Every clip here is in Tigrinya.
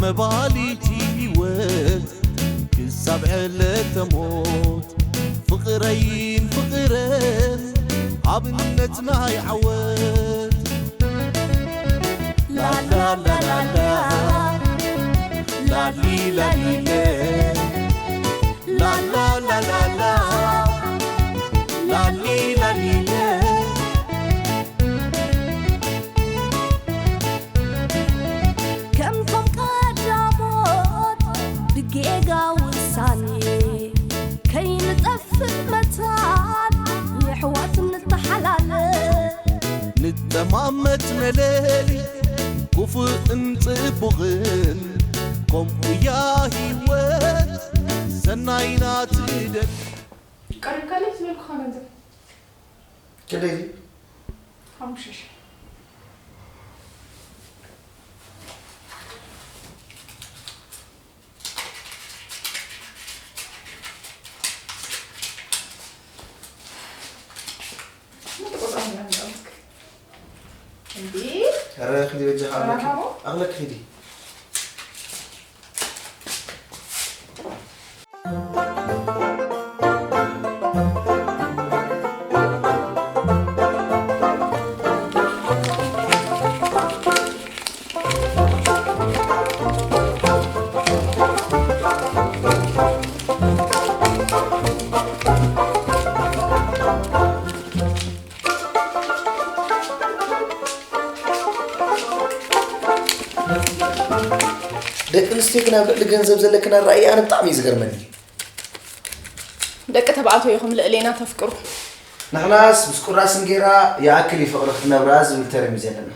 ተባሊቲ ህይወት ክሳብ ዕለተ ሞት ፍቕረይን ፍቕረን ኣብነት ናይ ዓወት ላላላላላ ላሊላሊለ ላላላላላ ላሊላሊለ ከምቶም ቀዳሞት ብጌጋ ውሳኔ ከይንጠፍእ መታን የሕዋት ንተሓላለ ንጠማመት መለሊ ክፉእን ጽቡቕን ከምኡያ ህይወት ሰናይና ትደል ቀሪብካለይ ዝበልኩኻ ገንዘብ ክንደይ ድዩ? ሓሙሽተ ሺሕ ኧረ ኪዲ በጃኻ ኣኽለኪ ኪዲ። ደቂ ኣንስትዮ ግን ኣብ ልዕሊ ገንዘብ ዘለክን ኣረኣእያ ኣነ ብጣዕሚ እዩ ዝገርመኒ። ደቂ ተባዕትዮ ኢኹም ልዕሌና ተፍቅሩ። ንሕናስ ምስ ቁራስ እንጌራ ይኣክል እዩ ፍቕሪ ክትነብራ ዝብል ተረሚዝ ኣለና።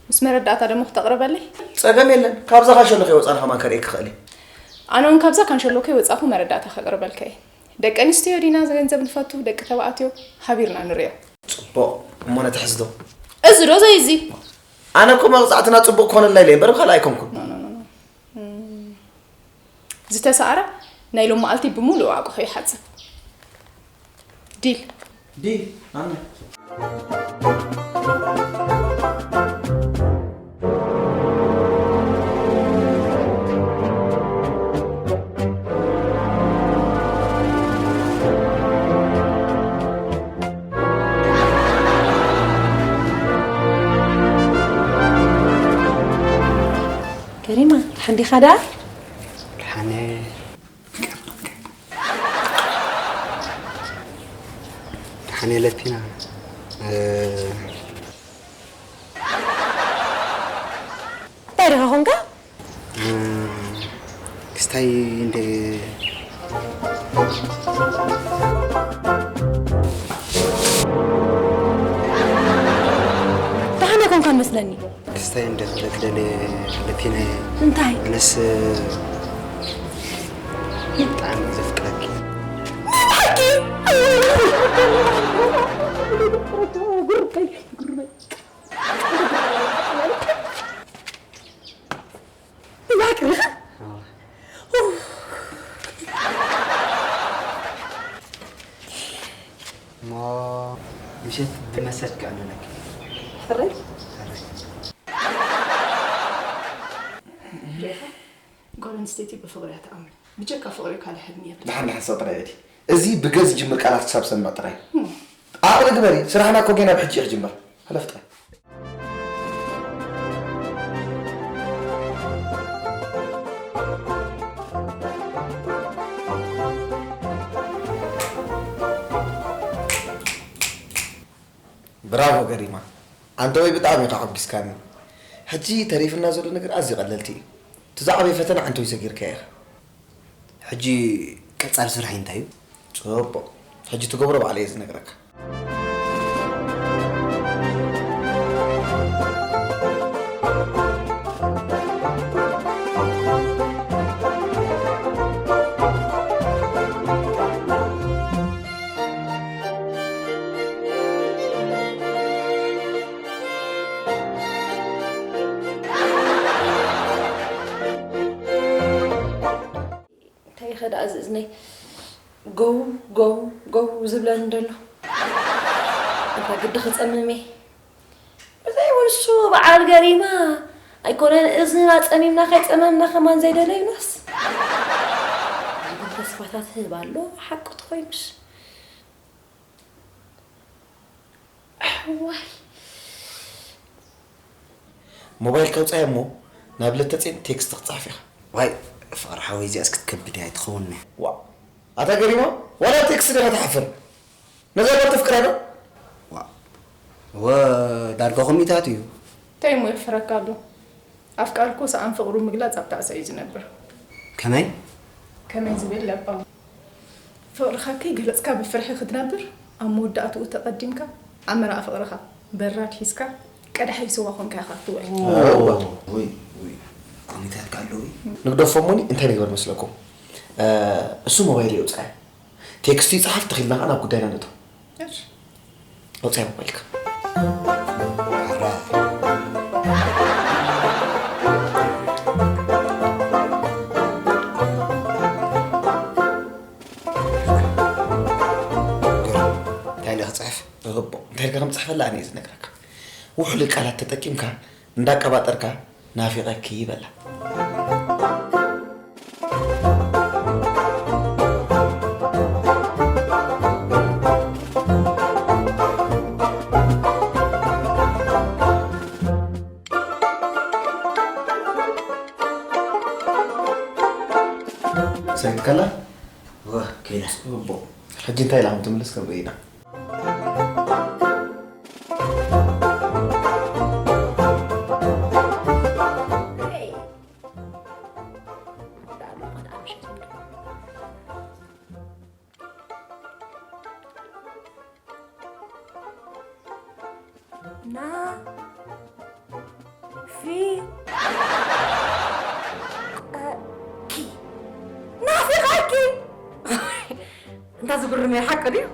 ምስ መረዳእታ ደሞ ክተቕርበለይ? ጸገም የለን። ካብዛ ካንሸሎ ከይወጻና ከማን ከርእየኪ ክኽእል እየ። ኣነ እውን ካብዛ ካንሸሎ ከይወጻኹ መረዳእታ ከቕርበልካ እየ። ደቂ ኣንስትዮ ዲና ገንዘብ ንፈቱ፣ ደቂ ተባዕትዮ ሃቢርና ንርእዮ። ጽቡቕ እሞ ነትሕዝዶ። እዚ ዶ ዘይዚ? ኣነ እኮ መቕጻዕትና ጽቡቕ ክኾነልና ኢለ እየ እምበር ብኻልእ ኣይኮንኩን። ዝተሰኣረ ናይ ሎም መዓልቲ ብምሉኡ ኣቑሑ ይሓጽብ። ዲል። ዲል ኣነ። ከሪማ ሓንዲኻ ደኣ ደሓነ ደሓነ ለቲና እንታይ ዲኻ ኮንካ? ክስታይ እንደ ደሓነ ኮንካ መስለኒ። ክስታይ እንደ ክብለክ ደለ ለቲና እንታይ? ኣነስ ብጣዕሚ ዘፍቅረኪ እሞ ምሸት ብመሰጅ ክዕልለኪ ሕረይ ጓል ኣንስተይቲ ብፍቕሪ እያ ትኣምን። ብጀካ ፍቕሪ ካልእ ሕልሚ የብላ። ደሓን ደሓን ሰቕ ጥራይ እዲ እዚ ብገ ዝጅምር ቃላት ክሳብ ሰምዕ ጥራይ። ዓቕሊ ግበሪ፣ ስራሕና እኮ ጌና ብሕጂ እዩ ክጅምር። ሕለፍ ጥራይ። ብራቮ ገሪማ፣ ዓንተወይ ብጣዕሚ ኢኻ ኣሐጒስካኒ። ሕጂ ተሪፍና ዘሎ ነገር ኣዝዩ ቀለልቲ እዩ። እቲ ዝዓበየ ፈተና ዓንተወይ ሰጊርካዮ ኢኻ። ሕጂ ቀጻሊ ስራሐይ እንታይ እዩ? ጽቡቕ። ሕጂ ትገብሮ ባዕለይ እየ ዝነግረካ። እንታይ ኸ ደኣ እዚ እዝነይ ጎው ጎው ጎው ዝብለኒ ደሎ? እንታ ግዲ ክጸምም እየ። ብዘይ እውን እሱ በዓል ገሪማ ኣይኮነን እዝንና ጸሚምና ከይጸመምና ከማን ዘይደለዩናስ። ተስፋታት ህብ ኣሎ፣ ሓቁ ተኾይኑስ። ኣሕዋይ። ሞባይል ከውጻይ እሞ ናብ ለተጼን ቴክስት ክጽሕፍ ኢኻ። ዋይ፣ ፍቕሪ ሓወይ፣ እዚኣስ ክትከብድ እያ፣ ኣይትኸውን እያ። ዋ፣ ኣታ ገሪማ፣ ዋላ ቴክስት ዲኻ ትሓፍር? ነዛ ጓል ተፍቅራ ዶ? ዋ፣ ወ-፣ ዳርጋ ኮሚታት እዩ። እንታይ እሞ የፍረካ ኣሎ? ኣፍቃሪ እኮ ሰኣን ፍቕሩ ምግላጽ ኣብ ጣዕሳ እዩ ዝነብር። ከመይ? ከመይ ዝብል ለባም። ፍቕርኻ ከይገለጽካ ብፍርሒ ክትነብር፣ ኣብ መወዳእትኡ ተቐዲምካ፣ ኣብ መርዓ ፍቕርኻ በራድ ሒዝካ፣ ቀዳሓይ ስዋ ኮንካ ኢኻ ክትውዕል። እዋ። ውይ፣ ውይ፣ ኮሚታት ከ ኣለዉ እዩ። ንግደፎ እሞኒ እንታይ ንግበር መስለኩም? እ፣ እሱ ሞባይል የውፅኣይ። ቴክስቱ ይፅሓፍ፣ ተኺልና ከዓ ናብ ጉዳይና ንእቶ። እሺ። ኣውፅኣይ ሞባይልካ። እንታይ ኢለ ክፅሕፍ? ርቦ፣ እንታይ ኢልካ ከም ትፅሕፈላ ኣነ እየ ዝነግረካ። ውሕሉል ቃላት ተጠቂምካ እንዳቀባጠርካ ናፊቐኪ በላ። ሰይድ ከላ? ወ፣ ከይዳ። ጽቡቕ። ሕጂ እንታይ ኢላ ከም ትምልስ ክንርኢ ኢና። ና ፊ ቀኪ ናፊቐኪ። እንታ ዝግርም እዩ፣ ሓቂ ድዩ?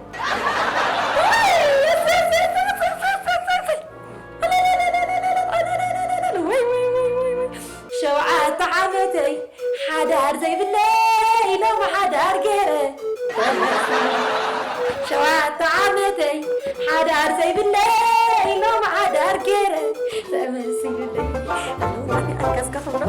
ወይ፣ ወይ፣ ወይ፣ ወይ፣ ወይ። ሸውዓተ ዓመተይ ሓዳር ዘይብለይ ሎም ሓዳር ገይረ። ሸውዓተ ዓመተይ ሓዳር ዘይብለይ ሎም ሓዳር ገይረ። ተመሲሉለይ። ኣነ እውን ኣነ ኣንቀዝቀ ክብሎ።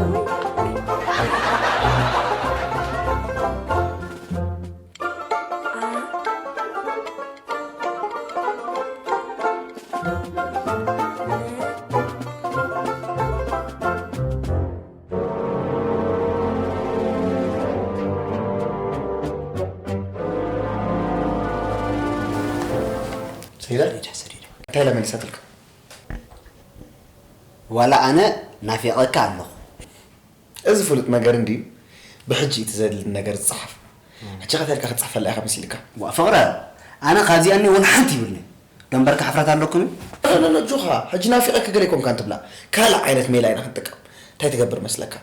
ሰይዳ? ሰዲዳ፣ ሰዲዳ። እንታይ ኢላ መሊሳትልካ? ዋላ ኣነ ናፊቐካ ኣለኹ። እዚ ፍሉጥ ነገር እንድዩ፣ ብሕጂ እቲ ዘድሊ ነገር ዝጸሓፍ። ሕጂ ኸ እንታይ ኢልካ ክትጽሕፈላ ኢኻ መሲልካ? ዋ፣ ፍቕረ፣ ኣነ ካብዚኣ እኒ እውን ሓንቲ ይብልኒ። ደንበርካ ሕፍረት ኣለኩም እዩ? ኖ፣ ኖ፣ ኖ፣ ጆኻ፣ ሕጂ ናፊቐኪ ገለ ኣይኮንካን ትብላ። ካልእ ዓይነት ሜላ ኢና ክንጥቀም። እንታይ ትገብር መስለካ?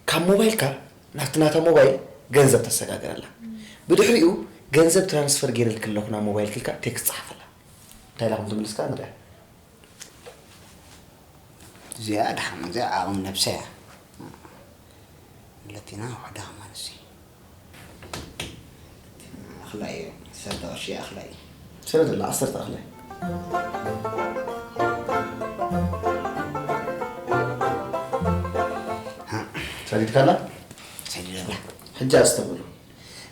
ካብ ሞባይልካ ናብቲ ናታ ሞባይል ገንዘብ ተሰጋግረላ። ብድሕሪኡ ገንዘብ ትራንስፈር ገይረልኪ ኣለኹ ናብ ሞባይልኪ ኢልካ ቴክስት ጸሓፈላ። እንታይ ኢላ ከም ትምልስካ ንሪኣ። እዚኣ ደሓን፣ እዚኣ ዓቕሚ ነብሰ እያ። ለቲና ዋሕዳ ከማን እሲ። ኣኽላ እዩ፣ ዓሰርተ ቅርሺ ኣኽላ እዩ። ስለ ደላ ዓሰርተ ኣኽላ። ሃ። ሰዲድካላ? ሰዲደላ። ሕጂ ኣስተብህሉ።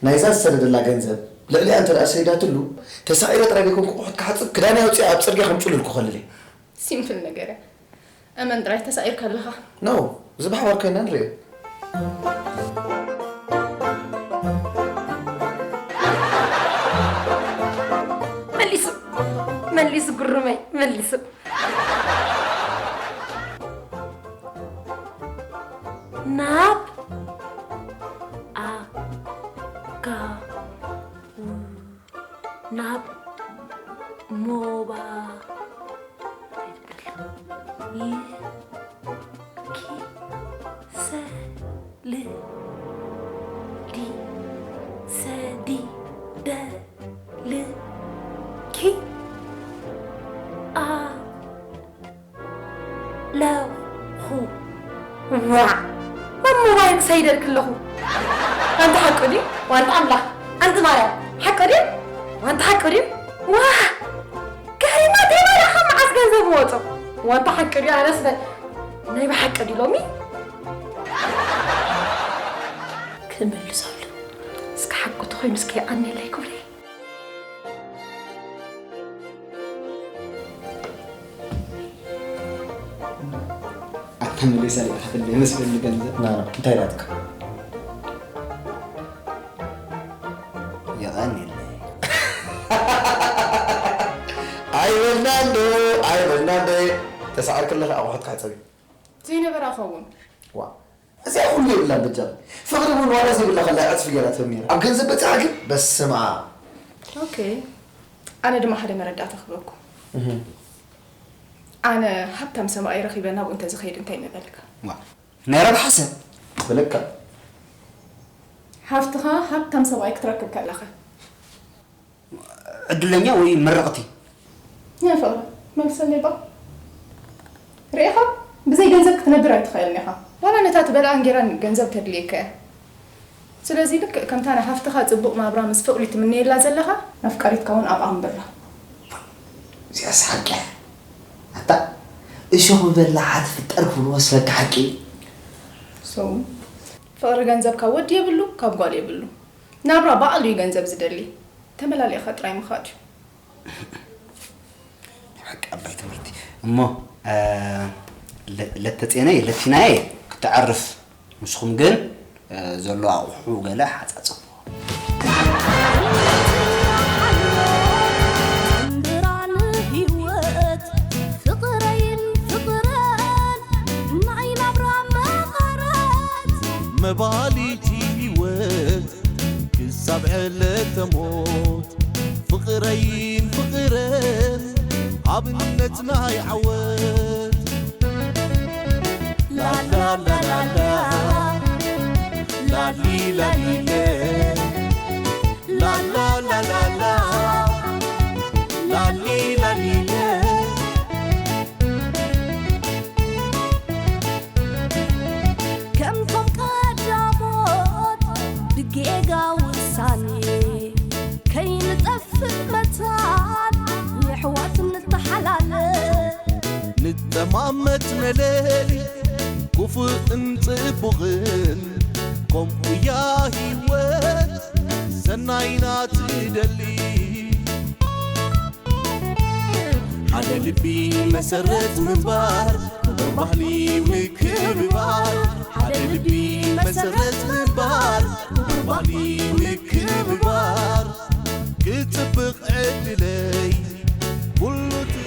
ናይዛ ዝሰደደላ ገንዘብ ልዕሊኣ እንተ ደኣ ሰዲዳትሉ፣ ተሳቒረ ጥራይ ዘይኮንኩ ኣቑሑት ክሓጽብ፣ ክዳነይ ኣውጺኣ ኣብ ጽርግያ ከም ጭሉል ክኸልል እየ። ሲምፕል ነገር እያ። እመን ጥራይ ተሳኢርካ ኣለኻ። ኖ፣ እዚ ብሓባር ኮይና ንሪኦ። መሊሱ፣ መሊሱ ጉርመይ፣ መሊሱ። ናብ ኣጋው ናብ ሞባ-፣ እንታይ ትብል? ይ-፣ ኪ-፣ ሰ-፣ ል-፣ ዲ-፣ ሰ-፣ ዲ-፣ ደ-፣ ል-፣ ኪ-፣ ኣ-፣ ለኹ። ዋዕ! ኣብ ሞባይል ክሰይደልክ ኣለኹ። ኣንተ ሓቂ ድዩ? ዋንታ ኣምላኽ፣ ኣንቲ ማርያም፣ ሓቂ ድዩ? ዋንታ ሓቂ ድዩ? ዋዕ! ገሪማ፣ ደይ ማርያም፣ ካብ መዓስ ገንዘብ መወጾ? ዋንታ ሓቂ ድዩ? ኣነስ በ-፣ ናይ ብሓቂ ድዩ ሎሚ? ክምልሰሉ። እስከ ሓቂ ተኾይኑ እስከ የቐንየለይ ክብሪ። ኣታ መለሳ ሊኢኻ ክንደይ መስለኒ ገንዘብ። ና፣ ና፣ እንታይ ናትካ? የቐንየለይ። ኣይበልናን ዶ፣ ኣይበልናን ዶ። ተሳኣልክለኻ ኣቑሑት ካሕጸቢ። ዘይነበራ ኸውን። ዋ፣ እዚኣ ኩሉ የብላን በጃ። ፍቕሪ እውን ዋላ ዘይብላ ከላ ዕጽፊ ገይራ ትህብ ነይራ። ኣብ ገንዘብ በጺሓ ግን፣ በስመ ኣብ። ኦኬ። ኣነ ድማ ሓደ መረዳእታ ክህበኩም። እህ። ኣነ ሃብታም ሰብኣይ ረኺበ ናብኡ እንተዝኸይድ እንታይ ምበልካ? ዋ፣ ናይ ረብሓ ሰብ በለካ። ሃፍትኻ ሃብታም ሰብኣይ ክትረክብ ከለኻ። ዕድለኛ ወይ ምርቕቲ? ናይ ፍቕሪ፣ መልሰለይ ባ። ርኢኻ? ብዘይ ገንዘብ ክትነብር ኣይትኽእልን ኢኻ። ዋላ ነታ ትበልዓን ጌራን ገንዘብ ተድልየካ እያ። ስለዚ ልክዕ ከምታ ንሃፍትኻ ጽቡቕ ናብራ ምስ ፍቕሪ ትምነየላ ዘለኻ፣ ነፍቃሪትካ እውን ኣብኣ ኣንብራ። እዚኣስ ሓቂ እያ። ኣታ እሾኽ ምበላዕ ትፍጠር ክብሉ መስለካ ሓቂ እዩ። So፣ ፍቕሪ ገንዘብ ካብ ወዲ የብሉ፣ ካብ ጓል የብሉ። ናብራ ባዕሉ እዩ ገንዘብ ዝደሊ። ተመላሊእኻ ጥራይ ምኻድ እዩ። ሓቂ ዓባይ ትምህርቲ። እሞ፣ እ፣ ለ-፣ ለተጼነይ፣ ለቲናየ ክትዓርፍ። ንስኹም ግን፣ እ፣ ዘሎ ኣቑሑ ገለ ሓጻጽቡ። ጥራን ህይወት ፍቕረይን ፍቕረን ናይ ናብራ መቐረት። መባሊቲ ህይወት ክሳብ ዕለተ ሞት ፍቕረይን ፍቕረን ኣብነት ናይ ዓወት። ላላ ላላላ ላሊ ላሊለ ላላ ላላላ ላሊ ላሊለ። ከምቶም ቀዳሞት ብጌጋ ውሳኔ ከይንጠፍእ መታን የሕዋት ንተሓላለ። ንጠማመት መለሊ ክፉእን ጽቡቕን ከምኡ እያ ህይወት ሰናይና ትደሊ። ሓደ ልቢ መሰረት ምንባር ክቡር ባህሊ ምክብባር። ሓደ ልቢ መሰረት ምንባር ክቡር ባህሊ ምክብባር። ክጽብቕ ዕድለይ ኩሉ ት-